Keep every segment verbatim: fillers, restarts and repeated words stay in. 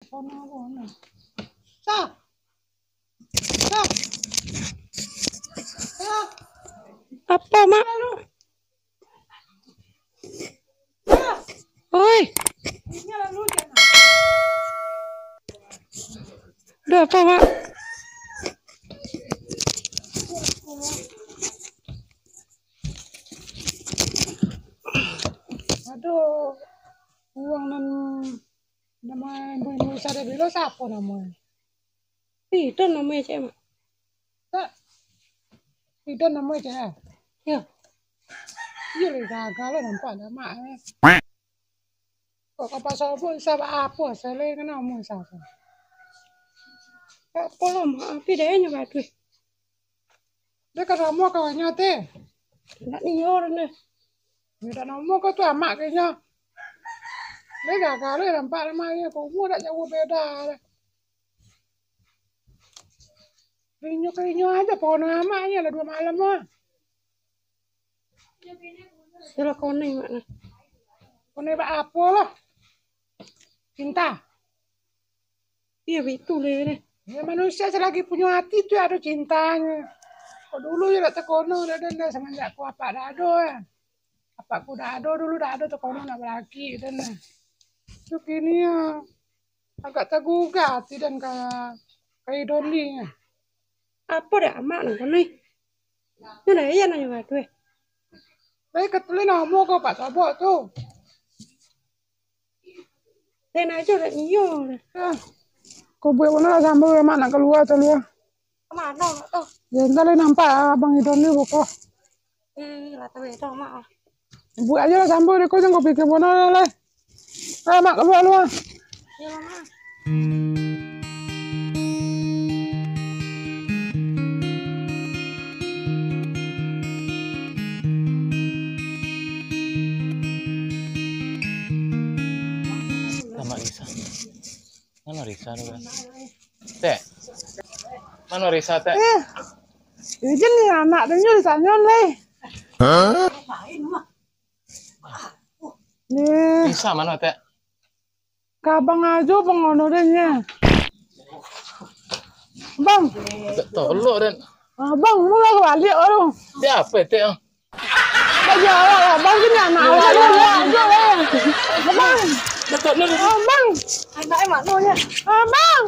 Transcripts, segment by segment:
Kono, kono. Sa. Sa. Sa. Apo, Mak? Lalu. Sa. Oi. Ini lalu jangan. Udah apa, Mak? Aduh, uang nan nama ibu-ibu sadar bilo, siapa namanya? Ridon namonyo, cek, Mak. Tak. Ridon namonyo, cek, eh? Yo. Iyo, lai gagal lah nampak dah, Mak, eh. Kok ka pasal pun, sa apo, sa lai kena omong sa. Kok polo, Mak, api deh nyo baduih. Dia kan lamo kawannyo, teh. Nak nior, nah. Dia tak namo kau tu amak kayaknya. Dia gagal, dia nampak nama dia. Kau umur tak jauh beda lah. Inyo-inyo aja pohon amaknya lah dua malam lah. Sila koning, Mak, nah. Koning bak apo lah? Cinta. Iyo, betul deh, deh. Ya, manusia selagi punyo ati tu ado cintanyo. Kok dulu yo dak takono dah, dan dah semenjak ku apak dak ado, ya. Apak ku dak ado dulu, dak ado takono nak balaki, dan dah. Tu kini yo agak tagugah ati dan ka, ka Idon ni. Apo dak amak nang kono ih? Nyo dah iya nang nyo baduih. Tapi katulih namo ko Pak Tobok tu. Den ajo dak nio dah. Ah. Kau buek mano lah sambal, Mak, nak kalua tu, kalua. Ka mano nak tu? Ya, entah lah nampak Abang Idon ni buko. Eh, lah tahu itu, Mak. Buek ajo lah sambal dek ko, jangan kau pikir mano lah, lah. Ah, Mak, kalua, kalua. Iyo, Mak. Tamak Risa. Mano Risa tu, Bang? Tek. Mano Risa, Tek? Eh. Ijen ni anak dia ni Risa nyo lai. Hah? Ni. Risa mano, Tek? Ka abang ajo bangono deh nyo. Bang. Tek tolok, Den. Ah, bang, mula ka baliak baru. Tek apo, Tek, ah? Bagi awak lah, bang, kini anak awak ni, awak ajo lah. Bang. Tek tolok, Den. Ah, bang. Anak eh, maknanya. Ah, bang.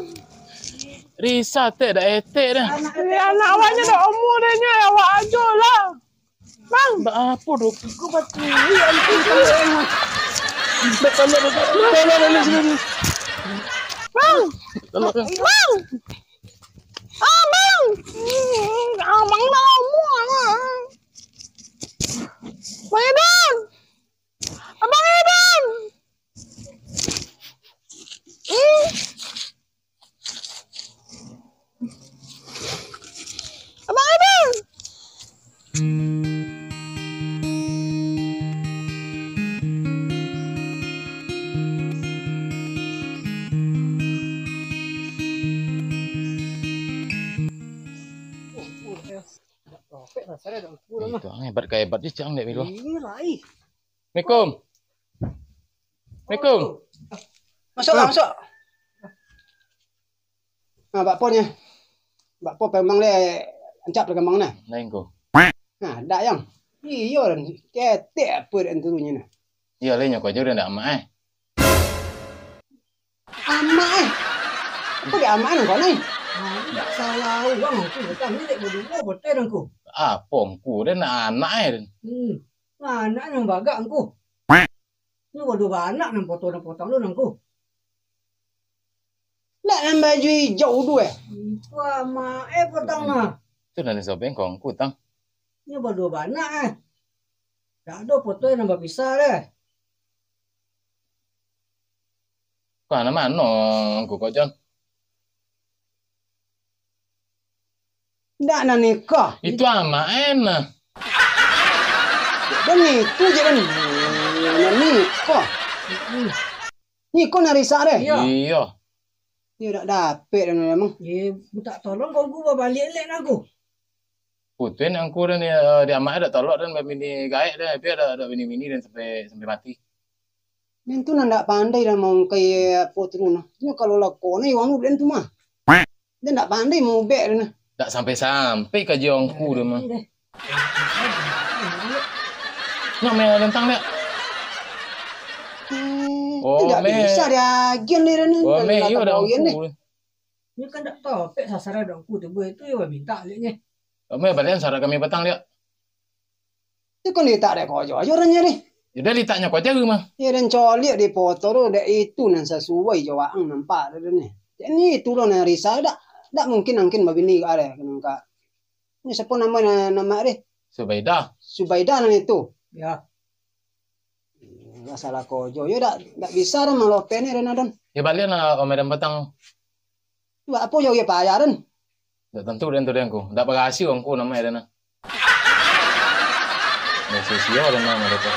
Risa, Tek, dak etek dah. Anak, eh, anak awaknyo dak umur deh nyo, awak ajo lah. Bang. Bak apo doh? Aku batuk. Iya, itu. Dak tolong, dak tolong, dak tolong, dak tolong. Bang. Tolong, Bang. Bang. Ah, Bang. Hmm, Abang dah lama, Bang. Bang Idan. Abang Idan. Hmm. Abang Idan. Itu ang hebat ka hebat je, cang dek bilo. Ini lai. Assalamualaikum. Assalamualaikum. Masuklah, masuk. Ah, bak po nyo. Bak po pemang le ancap le kambang nah. Lain ko. Nah, dak yang. Iyo, ketek apo dak turunnya nah. Iyo, lain nyo ko ajo dak amak eh. Amak eh. Apo di amak nang kau nai? Dak salah urang tu, datang ni dek baduo, botai nang ku. Apo ngku, den anak eh, den. Hmm. Anak nang bagak ngku. Nyo baduo baranak nang potong, nang potong tu nang ku. Nak nang baju ijau tu eh? Itu amak eh potong nah. Tu nang disobeng kau ngku tang. Nyo baduo baranak eh. Dak ado potong nang bapisah deh. Kau anak mano ngku kau, Jon? Ndak nan nikah. Itu amak en nah. Dan itu je kan. Nan nikah. Nikah nan risak deh. Iyo. Iyo. Iyo dak dapek dah memang. Ye, mintak tolong kau ku babaliak lek nak ku. Putuih nak ku dan di, di amak dak tolok dan babini gaek dah, tapi dak, dak bini-bini dan sampai, sampai mati. Den tu nan ndak pandai lah maungkai apo tu nah. Nyo kalau lah konai wang den tu mah. Den ndak pandai maubek tu nah. Ndak sampai-sampai ka jongku tu mah. Nak main lentang tak? Eh, Oh, tu ndak meh. bisa diagian ni, Ran. Oh, Dah meh, lah iyo dah tabawian ni. angku. Nyo kan ndak tahu, pek sasaran dek angku tu, buah itu yo minta liak nyo. Meh, balian sarak kami patang liak. Tu kan litak dek kojo ajo urang nyo ni. Yo dah litaknyo kojo mah. Yo dan coliak di foto tu dek itu nan sasuai jo waang nampak tu ni. Jadi itu lo nan risau dak, dak mungkin angkin babini ka deh, kena ka. Ni siapa nama na-, nama deh? Subaidah. Subaidah nan itu. Ya. Masalah kojo, yo dak, dak bisa dah malopen ni Renadon. Ya balian lah Om Medan patang. Buat apo yo payah den? Dak tantu den tu den ku. Dak barasio angku namo den nah. Dah sio-sio den nah mereka.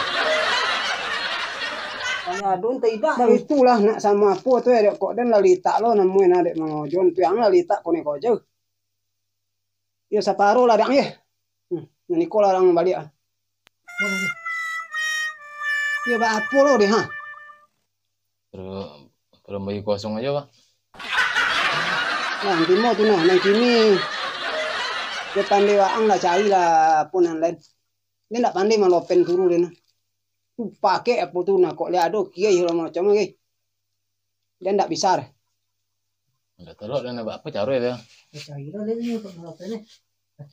Payah den tidak. Nah, itulah nak samo apo tu ya dek kok den lah litak lo namo nah dek mangojon tu yang lah litak kone kojo. Yo saparo lah dek ye. Hmm, nan iko lah urang baliak ah. Yo bak apo lo deh ha? Terus, terus bagi kosong aja, Pak. Nah, timo tu nah, nan kini. Yo pandai waang lah cari lah apo nan lain. Dia ndak pandai malopen turu dia nah. Tu pakai apo tu nah, kok lihat ado kiai lah macam lagi. Dia ndak bisa deh. Ndak telok dia nak buat apa caro dia.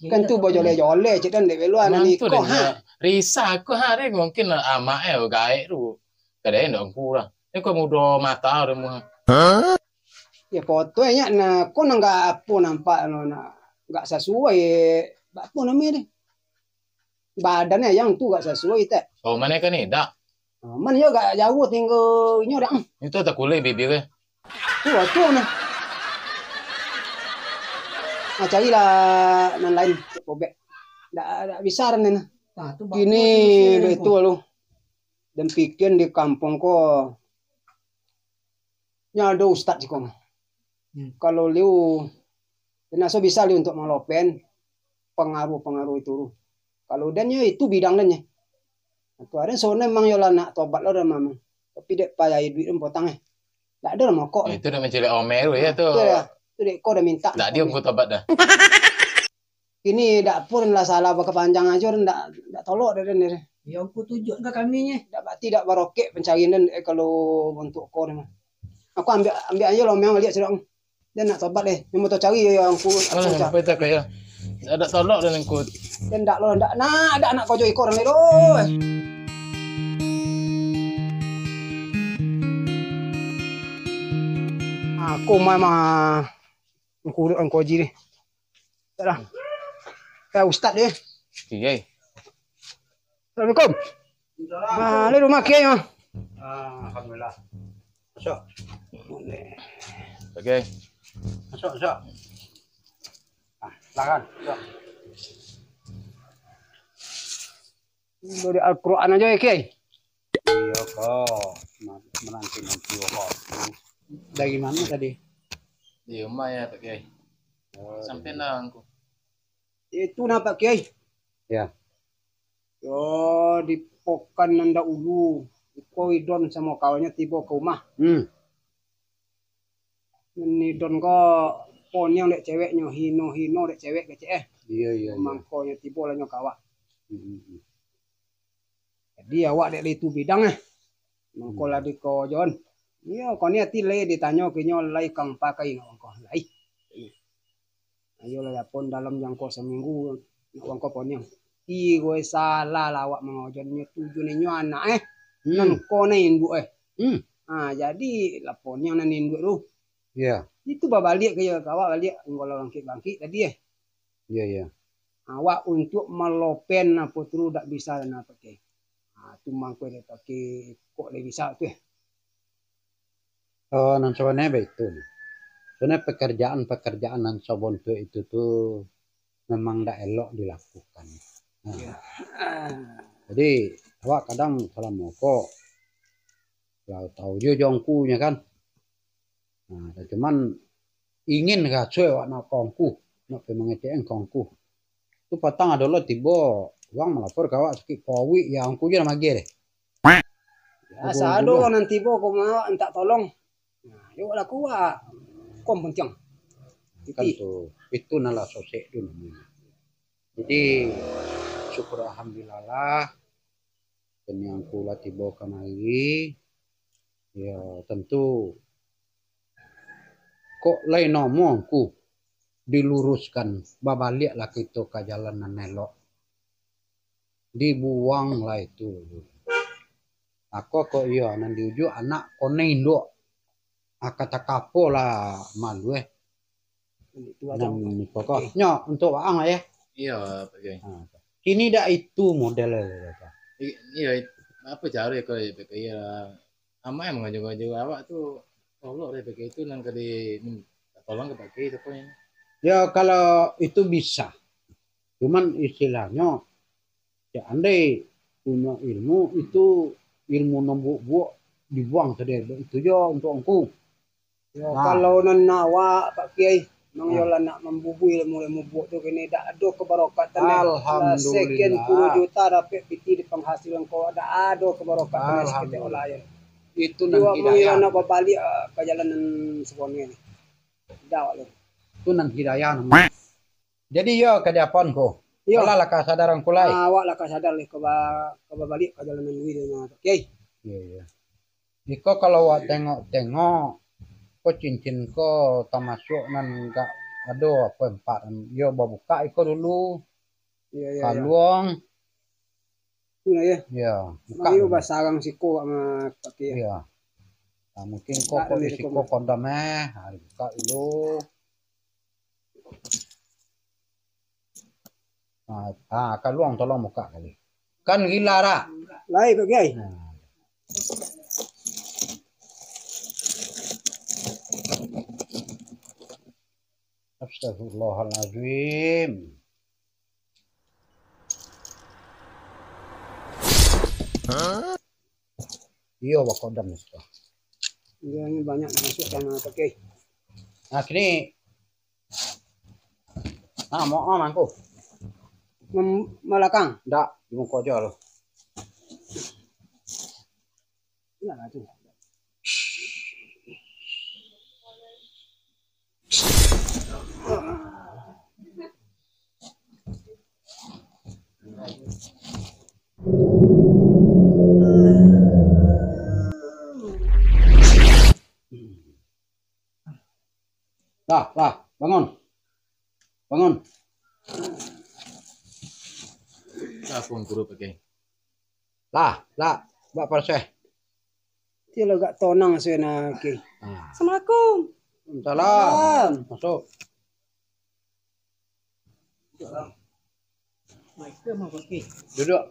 Kan tu bojole-jole cek dan dek belo anak Mantu niko dia ha. Risah aku hari mungkin amak eh gaek tu. Kadai ndak kurang. Ni kau mudo mata dia muha. Ya foto nya nah, kau nang gak apo nampak no nah. Gak sasuai, apo namanya deh? Badannya yang tu gak sasuai tak? Oh, mana kan ni? Dak. Ah, man yo gak jauh tinggal inyo dak. Itu tak kulai bibir eh. Tu lah tu nah. Ah, carilah nan lain cek pobek. Dak, dak bisa dah ni nah. Nah, tu Kini bagus, bagus, betul lu. Dan pikian di kampung ko. Nya ado ustaz siko mah. Hmm. Kalau liu, den raso bisa liu untuk malopen pengaruh-pengaruh itu tu. Kalau den yo itu bidang den yo. Tu aren sono memang yo lah nak tobat lo dah mamang. Tapi dek payah duit den potang eh. Dak ado lah mokok. Itu dah mencari Omer ya tu. Tu dah. Tu dek ko dah minta. Dak dia aku tobat dah. Kini dak pun lah salah bakapanjang ajo, dak, dak tolok dah den. Yo, aku tunjuk ka kami nye. Dak berarti dak barokek pencarian den, eh, kalau untuk ko ni mah. Aku ambiak, ambiak ajo lo memang baliak sudah. Den nak tobat deh. Yang motor cari yo yang ku. Alah, sampai tak kaya. Dak, dak tolok dah nengkut. Den dak lo, dak nak, dak nak kojo iko orang ni doh. Aku mah mah. Ngkuruk angko ji deh. Tak lah. Eh, ustaz deh. Kiai. Assalamualaikum. Waalaikumsalam. Ah, ni rumah kiai mah. Ah, alhamdulillah. Masuk. Okey. Masuk, masuk. Ah, silakan. Masuk. Dari Al-Quran aja ya, Kiai. Iya, kok. Ma-, menanti-nanti, kok. Dari mana tadi? Di rumah ya, Pak Kiai. Oh, sampai iya. Nang, aku. Itu nah, Pak Kiai. Ya. Yo, di pokan nan dahulu, Iko Idon samo kawannya tibo ka rumah. Hmm. Nan Idon ko poniang dek ceweknyo, hino-hino dek cewek kecek eh. Iya, iya, iya. Mangkonyo tibo lah nyo ka awak. Hmm, hmm, hmm. Jadi awak dek lah itu bidang eh. Mangko lah di ko Jon. Iyo, koni ati lai ditanyo ka inyo lai kang pakai ngak mangko lai. Ayolah, yapon dalam jangko saminggu, nak wangko poniang. Tigo salah lah awak mangajo ninyo, tujuan ninyo anak eh. Hmm. Nan ko nan induak eh. Hmm. Ha, jadi lah poniang nan induak tu. Iya. Itu babaliak ka iyo, ka awak baliak, anggo lah bangkik-bangkik tadi eh. Iya, iya. Awak untuak malopen apo tu dak bisa lah nak pakai. Ha, tu mangko dak pakai kok lai bisa tu eh. Oh, nan sabananyo baitu. Sabananyo pekerjaan-pekerjaan nan sabontuak itu tu memang ndak elok dilakukan. Nah, iya. Jadi, awak kadang salamo ko, lah tau jo jongkunyo kan. Nah, cuman ingin raso awak nak kongku, nak pai mangecek kongku. Tu patang ado lo tibo urang malapor ka awak sakik kowik, ya angku je lah magiah deh. Asa ado urang nan tibo ko ma-, mintak tolong. Nah, yo laku awak. Kom puntiang. Kan tu, itu nan lah sosek tu namonyo. Jadi, syukur alhamdulillah lah, kini angku lah tibo kamari. Ya, tantu, kok lai namo angku diluruskan, babaliaklah kito ka jalan nan elok. Dibuanglah itu. Ako kok iyo, nan diujuak anak konai induak. Aka takapo lah malu, eh. Itu aja. Nan niko ko. Oke. Nyo, untuk waang lah, ya. Iyo, Pak Kiai. Ha. Kini dak itu model, eh, Pak. I-, iyo, it-, apo caro ko, Pak Kiai, lah. Amak yang mangaja-ngaja awak tu, Allah deh, Pak Kiai, itu nan ka di, minta tolong ka Pak Kiai, siapo yang. Ya, kalau itu bisa. Cuman istilahnyo, cak andai punyo ilmu, itu ilmu nan buak-buak dibuang tadi, itu jo untuk angku. Yo, nah. Kalau nan awak, Pak Kiai, mang yo lah nak mambubui ilmu-ilmu buak tu kini, dak ado kabarokatan, eh. Lah sekian puluah juta dapek piti di panghasilan ko, dak ado kabarokatan, eh, saketek olah yo. Alhamdulillah. Itu nan hidayah. Awak mang yo nak babaliak, eh, ka jalan nan sabananyo ni. Dak awak lai. Itu nan hidayah namonyo. Jadi iyo ka diapoan ko. Iyo. Alah lah ka sadar angku lai. Ah, awak lah ka sadar lai, ka ba-, ka babaliak ka jalan nan lurus tu, Pak Kiai. Iyo, iyo. Iko kalau awak tengok-tengok, ko cincin ko tamasuak nan gak ado apo empat, iyo babukak iko dulu. Iyo, iyo, iyo. Kaluang. Iyo, iyo. Iyo, bukak dulu. Basarang siko awak ma-, Pak Kiai. Iyo. Nah, mungkin ko, ko di siko kondom, eh. Ha, dibukak dulu. Ah, ah, kaluang tolong buka kali. Kan gila dah. Lai, Pak Kiai. Nah. Astagfirullahalazim. Iyo, bakodam itu. Iyo, ini banyak masuk sama, Pak Kiai. Nah, kini. Nah, mau, mau mangku. Mem-, malakang. Ndak, di muko aja lo. Nah, tu. Lah, lah, bangun. Bangun. Lah, Tuan Guru pakai. Lah, lah, buek proseh. Ti lah agak tonang sudah, Ki. Ah. Assalamualaikum. Waalaikumsalam. Salam. Masuk. Duduak.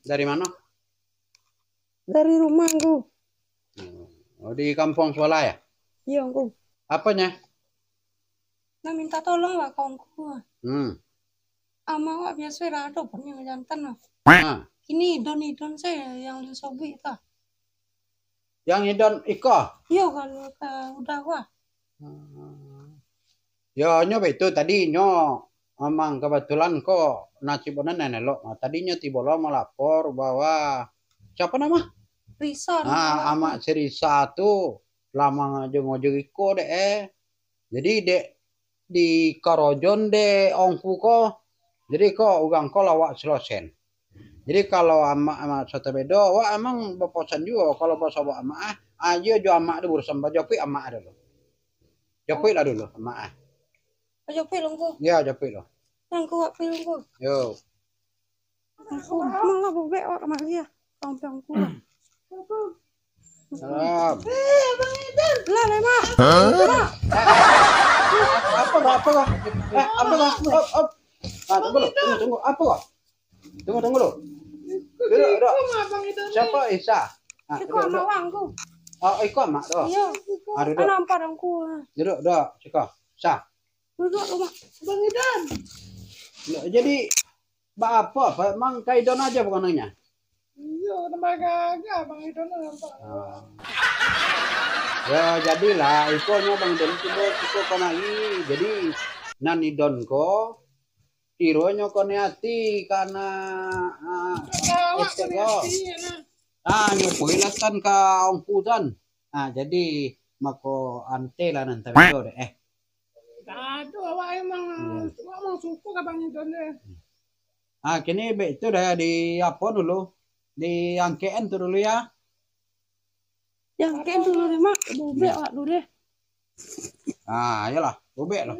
Dari mano? Dari rumah, Ngku. Oh, di kampuang subalah, yo? Iyo, Ngku. Aponyo? Nak minta tolong awak ka Ngku. Hmm. Amak awak biaso lah ado punyo jantan lah. Ha. Kini idon-idon se nan lun sobuik tu. Nan idon iko? Iyo, kalau ka udah awak. Hmm. Yo, nyo baitu tadi, nyo memang kebetulan ko nasib nan elok. Tadi nyo tibo lo malapor bahwa, siapo namo? Risa. Ah, namo. Amak si Risa tu lah mangaja-ngaja iko dek, eh. Jadi, dek di karajoan dek Ongku ko, jadi ko urang ko lawak silosen. Jadi, kalau amak, amak satabedo, awak emang baposan juo kalau basobok amak, ah, ajo jo amak tu urusan, bajapuik amak dulu. Japuiklah dulu amak, ah. Bajapuik lo, Ngku. Yo, japuik lo. Nan kuat pi, Ngku. Yo. Ampun, malah bobek awak kamari, yo. Sampai Ngku lah. Salam. Eh, Abang Idan. Lah, lah, Mak. Hah? Mak. Apo, Mak? Apo, Mak? Eh, apo, Mak? Op, op. Ah, tunggu dulu, tunggu, tunggu. Apo, Mak? Tunggu, tunggu dulu. Duduak, duduak. Siapo? Isa. Ah, iko duduak, amak duduak. Wangku. Oh, iko amak tu. Iyo. Ah, duduak. Kan nampak Ngku. Duduak, duduak. Siko. Sa. Duduak, Mak. Bang Idan. Jadi, baapo, Pak? Mang ka idon ajo pagonongnyo? Iyo, nambah gagah Bang Idon nampak. Ah. Yo, jadilah, iko nyo Bang Idon tibo, tibo kamari. Jadi, Nan idon ko, kironyo koni ati kana, ah, estek ko. Ah, nyo ko ilasan ka ongku tan. Ah, jadi mako ante lah nan tabiso dek, eh. Ado awak emang, awak emang suko ka Bang Idon deh. Ah, kini baik tu dah di apo dulu? Di angkekan tu dulu ya. Di angkekan tu dulu deh, Mak. Bobek awak dulu deh. Ah, iyolah, bobek lo.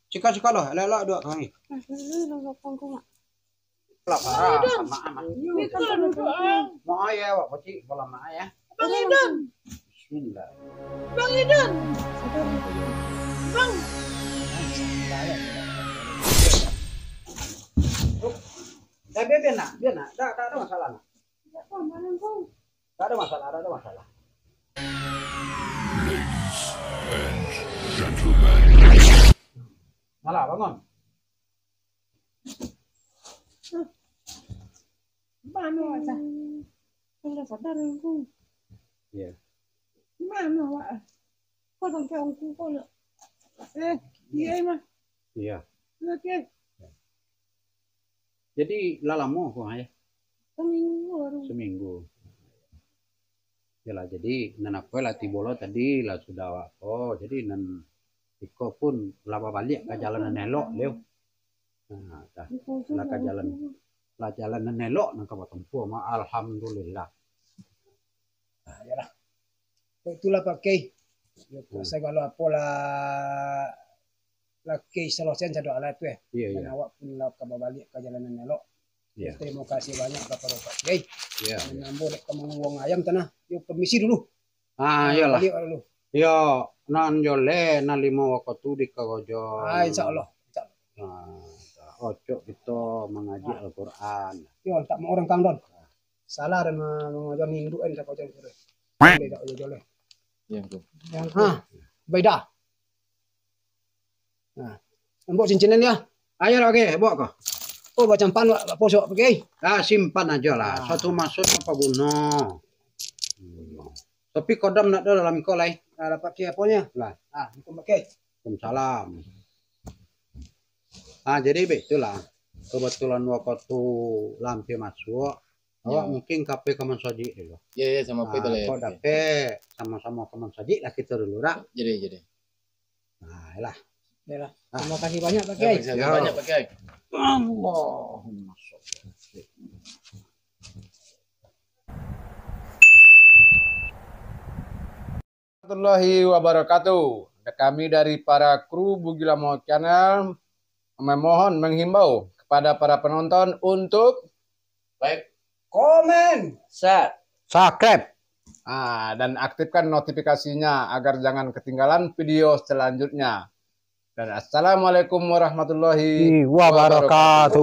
Cika-cika lo, elok-elok duduak tu, ai. Nah, dulu lo lapang ko, Mak. Lah parah, Bang Idon. Maaf, Mak. Ni kan duduk, ah. Maaf ya, awak pacik, bola maaf ya. Bang Idon. Bismillah. Bang Idon. Bang. Eh, biar, biar nak, biar nak. Tak, tak ada masalah nak. Tak ada masalah, tak ada masalah. Malah bangun. Mano awak, Cah? Indak sadar aku. Iya. Mano awak? Kau sampai angku kau nak. Eh, iya, Mas. Iya. Oke. Jadi, lah lamo ko, Ayah? Saminggu baru. Saminggu. Yalah, jadi nan apo lah tibo lo tadi lah sudah awak ko. Jadi nan iko pun lah babaliak ka jalan nan elok, Leo. Nah, dah. Lah ka jalan, lah jalan nan elok nan ka batampuah mah, alhamdulillah. Nah, iyolah. Itulah pakai. Yo, hmm, sagalo apo lah, lah ka salosaian sado alah tu, eh. Iya, iya. Dan awak pun lah ka babaliak ka jalan nan elok. Iya. Tarimo kasih banyak kapado Pak Kiai. Iya, iya. Nan ambo dek ka manguwang ayam tanah. Yo, permisi dulu. Ah, iyolah. Baliak dulu. Yo, nan joleh, nan limo wakatu di karojo. Ah, insya Allah. Insya Allah. Ah, ocok kito mangaji Al-Quran. Yo, tak mau orang kangdon. Salah dan ma-, mangajar ni induk kan tak kocok sudah. Boleh tak joleh. Yang tu. Yang tu. Ha, beda. Nah, ambo cincin ni ya. Ayo lah, oke, bawa ko. Oh, macam pan, Pak, posok, oke. Ah, simpan aja lah. Ah. Suatu maksud apa guna. Hmm. Tapi kodam nak ada dalam ko lai. Ah, dapat ke apanya? Lah. Ah, itu pakai. Waalaikumsalam. Ah, jadi begitulah. Kebetulan waktu lampir masuk, awak mungkin kape ka masajik dulu. Ya, ya, sama apa itu lah ya. Kok dapek, sama-sama ka masajik lah kita dulu, dak? Jadi, jadi. Nah, lah. Yalah. Ah. Terima kasih banyak, Pak Kiai. Terima kasih banyak, Pak Kiai. Allahumma sholli. Warahmatullahi wabarakatuh. Kami dari para kru Bugilamo Channel memohon, menghimbau kepada para penonton untuk like, komen, share, subscribe, ah, dan aktifkan notifikasinya agar jangan ketinggalan video selanjutnya. Dan assalamualaikum warahmatullahi wabarakatuh.